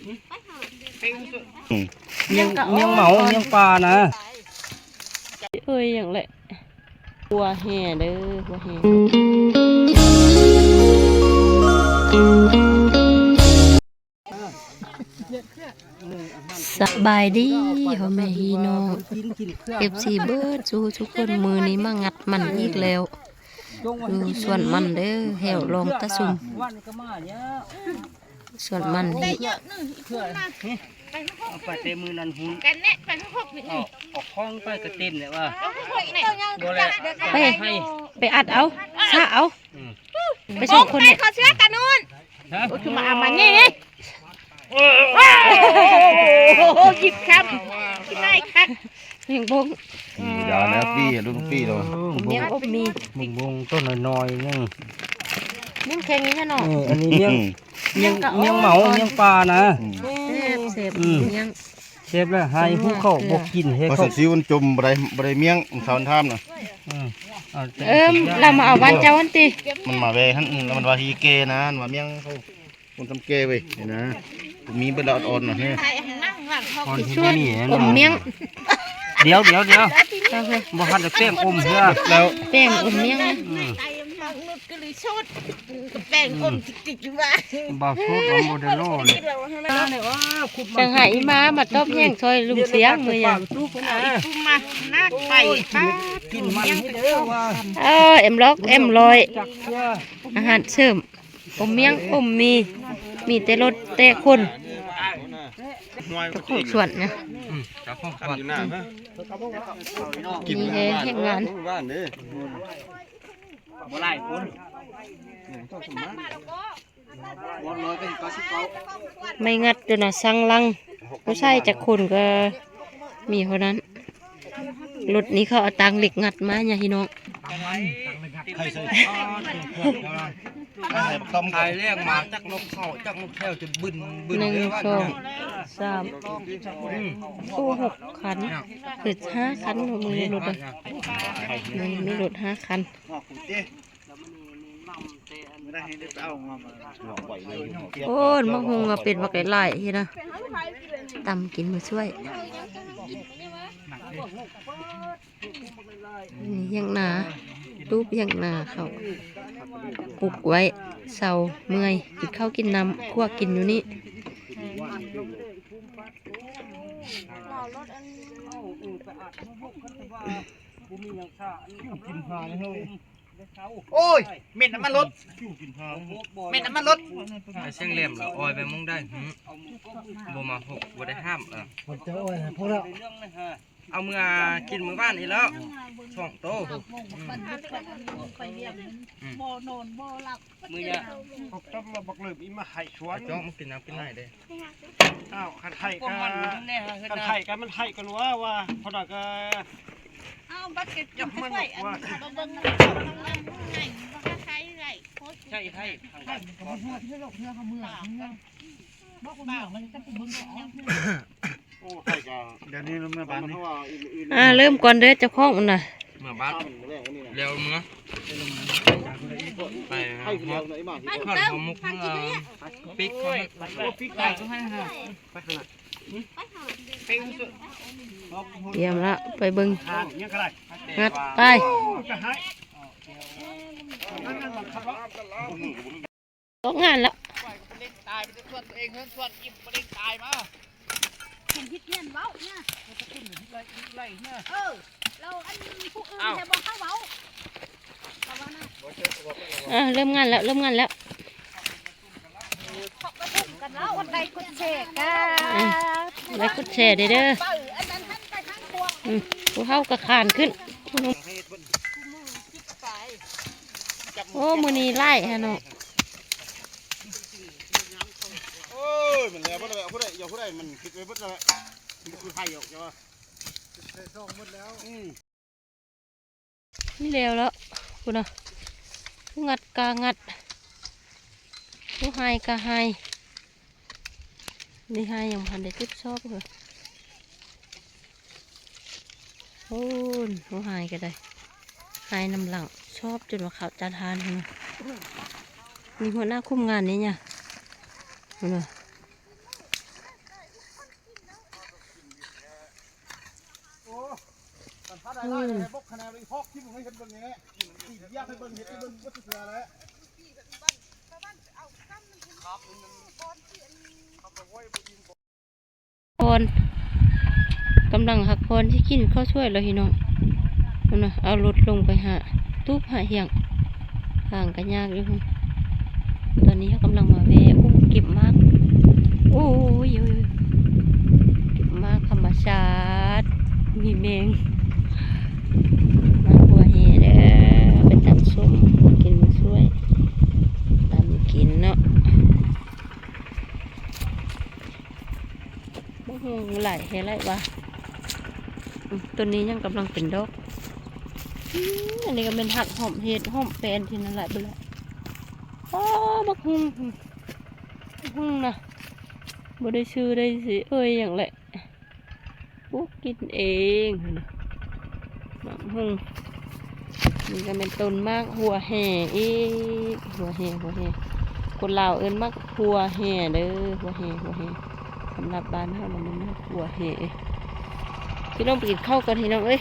ອືມ ມຽງ ມຽງເໝົາ ມຽງປ່ານະ. ເອີຍ ຫຍັງແຫຼະ ຫົວແຮ່ເດີ ຫົວແຮ່. ສະບາຍດີພໍ່ແມ່ພີ່ນ້ອງ ເອັຟຊີ ເບິດສູ່ທຸກຄົນ. ມື້ນີ້ມາງັດມັນອີກແລ້ວ ຢູ່ສວນມັນເດີ ແຖວລອງຕາຊຸ່ມ. ສວນມັນນີ້ ເອົາໄປແຕ່ມື້ນັ້ນພຸ້ນ ເອົາ ເອົາຂອງໄປກະເຕັມແຫຼະວ່າ ບໍ່ແລະ ໄປ ໄປອັດເອົາ ຊະເອົາ. ອືມ ໄປສອງຄົນນີ້ ຂໍເສື້ອຕານູນ ຮະ ໂອ້ ຄືມາເອົາມານີ້ ໂອ້ໂຫ ຍິບຄຳ ກິນໄດ້ຄັກ. ແມງບົງ ອືມ ຢ່າແລ້ວ ປີ້ ລຸງປີ້ລະ ແມງອົບມີ ແມງບົງ ຕົ້ນນ້ອຍໆ ໜຶ່ງ ແມງແຂງນີ້ເນາະ. ເອີ ອັນນີ້ແມງ ແມງ ແມງເໝົາ ແມງປ່ານະ. ອືມ ແຊບໆ ອືມ ແມງ ແຊບແລ້ວ ຫາຍ ອືມ ພູເຂົາບໍ່ກິນເຮັດ ວ່າ ເຂົາ ຊິວມັນຈົມບໍ່ໄດ້ ບໍ່ໄດ້ມຽງ ເຂົາທາມນະ. ອືມ ເອີ ລາວມາເອົາບ້ານເຈົ້າຫັ້ນຕິ ມັນມາແວ່ຫັ້ນ. ອືມ ລະມັນວ່າຮີແກ່ນະ ມັນວ່າມຽງເຂົາ ຄົນທຳແກ່ເວີຍ ນີ້ນະ ມີເບິດລະອ່ອນໆນະ ນີ້ ອ່ອນທີ່ມີ ອົມມຽງ. ດຽວ ດຽວ ດຽວ ບໍ່ທັນໄດ້ແປ້ງອົມເທື່ອ ແລ້ວແປ້ງອົມມຽງ. ອືມ ແປ້ງອົມຈິກໆຢູ່ວ່າ ບໍ່ສູດ ບໍ່ໄດ້ລໍເລີຍ. ຈັ່ງໃຫ້ອີ່ມ້າມາຕອບແຍ່ງຊ່ອຍລຸງຊຽງມື້ຫຍັງ. ມານາກໄປ ກິນມັນເດີວ່າ ເອີ ເອັມລັອກ ເອັມຮ້ອຍ ອາຫານເສີມ. ອົມມຽງ ອົມມີ ມີແຕ່ລົດແຕ່ຄົນ ເຈົ້າຂອງສວນນະ. ອືມ ເຈົ້າຂອງສວນ ມີແຮງ ແຮງງານ ບໍ່ຫຼາຍຄົນ ບໍ່ຮ້ອຍກໍເກົ້າສິບເກົ້າ. ໄມ້ງັດໂຕນະ ສັງລັງ ຜູ້ຊາຍຈັກຄົນກໍມີເທົ່ານັ້ນ. ລົດນີ້ເຂົາເອົາຕາງເຫຼັກງັດມາຍາພີ່ນ້ອງ. ຂາຍແລກມາຈັກນົກເຂົາ ຈັກນົກແຂ້ວ ຈົນບຶນ ບຶນ ໜຶ່ງ ສອງ ສາມ ສີ່ ຫົກຄັນ ເກີດຫ້າຄັນ ມື້ລົດ ມີລົດຫ້າຄັນ. ໂອ້ ໝາກຫຸ່ງກໍເປັນບັກຫຼາຍໆ ເຫັນນະ ຕຳກິນມາຊ່ວຍ. ນີ້ຫຍັງນາ ຕູບຫຍັງນາເຂົາ ປຸກໄວ້ ເຊົາເມື່ອຍ ກິນເຂົ້າກິນນ້ຳ ຂົ້ວກິນຢູ່ນີ້. ໂອ້ຍ ເໝັນນ້ຳມັນລົດ ເໝັນນ້ຳມັນລົດ. ໄປຊຽງແຫຼມລະ ອອຍໄປໝ່ອງໃດ? ຫື ບໍ່ມາຫົກ ບໍ່ໄດ້ຫ້າມ. ເອີ ເຈົ້າອອຍໃຫ້ພວກລະ ເອົາເມືອກິນມື້ວານນີ້ແລ້ວ ສອງໂຕ. ອືມ ອືມ ບໍ່ນອນບໍ່ຫຼັບ ມື້ຍາ ພວກຕ້ອງມາບັກເລີມອີ່ມາໄຫ້ຊວນ ເຈົ້າມາກິນນ້ຳກິນໃນເດ້. ອ້າວ ຄັນໄຫ້ກະ ຄັນໄຫ້ກະມັນໄຫ້ກັນວ່າ ວ່າ ເພາະນັ້ນກະ ເອົາບັດເກັບກິນໄປຊ່ວຍ ອັນນີ້ ເບິ່ງ ໃຫ້ໄຫ້ ໃຫ້ໄຫ້ ໂອ້ ໄຫ້ກະ ດຽວນີ້ເມືອບ້ານນີ້ ອ່າ ເລີ່ມກ່ອນເດີ ເຈົ້າຂອງມັນນະ. ເມືອບ້ານ ແລ້ວເມືອ ໄປຫາ ຫອດຫົວໝົກ ເມືອປິກເຂົາ ຕຽມລະ ໄປເບິ່ງ ງັດໄປ ອອກງານລະ. ເຫັນຜິດຮຽນເວົ້ານະ ເອີ ລາວອັນຜູ້ອື່ນແທ້ບໍ່ເຮົາເວົ້າ ອ່າ ເລີ່ມງານແລ້ວ ເລີ່ມງານແລ້ວ. ກົດໄລກົດແຊກະ ອ່າ ກົດໄລກົດແຊແດ່ເດີ. ອືມ ພວກເຮົາກະຄານຂຶ້ນ. ໂອ້ ມື້ນີ້ຫຼາຍແທ້ເນາະ. ໂອ້ຍ ມັນແລ້ວເບິດແລ້ວ ຜູ້ໃດ ຢ່າຜູ້ໃດ ມັນຄິດໄວ້ເບິດແລ້ວ ມັນຄືໄຮ່ອອກ ເຈົ້າວ່າ ໄດ້ສອງໝົດແລ້ວ. ອືມ ນີ້ແລ້ວລະ ພຸ້ນນະ ຜູ້ງັດກະງັດ ຜູ້ຫາຍກະຫາຍ. ນີ້ຫາຍຍັງບໍ່ທັນໄດ້ເກັບຊອບເລີຍ. ໂອ້ ຜູ້ຫາຍກະໄດ້ ຫາຍນຳຫຼັງຊອບຈົນວ່າເຂົ້າຈານທານພຸ້ນນະ. ນີ້ຫົວໜ້າຄຸມງານນີ້ຍະ ພຸ້ນນະ. ອືມ ພັກຜ່ອນ ກຳລັງພັກຜ່ອນ ຊິກິນເຂົ້າສວຍແລ້ວພີ່ນ້ອງ. ພຸ້ນນະ ເອົາລົດລົງໄປຫາຕູບຫາຫຍັງ ທາງກະຍາກຢູ່. ຕອນນີ້ເຮົາກຳລັງມາແວ່ ໂອ້ ເກັບໝາກ ໂອ້ຍ ເກັບໝາກທຳມະຊາດ ມີແມງ ໝາກຫົວແຮ່ເດີ ເປັນຕຳສົ້ມ ກິນມາຊ່ວຍ ຕຳກິນເນາະ. ບັກຫຸ່ງຫຼາຍແທ້ຫຼາຍວ່າ ອືມ ຕົ້ນນີ້ຍັງກຳລັງເປັນດອກ. ອືມ ອັນນີ້ກໍແມ່ນຮັກຫອມເຫັດ ຫອມແປ້ນທີ່ນັ້ນຫຼາຍເບິ່ງ. ອໍ ບັກຫຸ່ງ ບັກຫຸ່ງນະ ບໍ່ໄດ້ຊື້ໄດ້ຊິເອີ່ຍຫຍັງແຫຼະ ປູກກິນເອງ. ໝາກຫຸ່ງ ນີ້ກໍແມ່ນຕົ້ນໝາກຫົວແຮ່ອີກ ຫົວແຮ່ ຫົວແຮ່ ຄົນລາວເອີ້ນໝາກຫົວແຮ່ເດີ ຫົວແຮ່ ຫົວແຮ່ ສຳລັບບ້ານເຮົາລະແມ່ນໝາກຫົວແຮ່. ຊິລົງໄປກິນເຂົ້າກ່ອນພີ່ນ້ອງເອີຍ.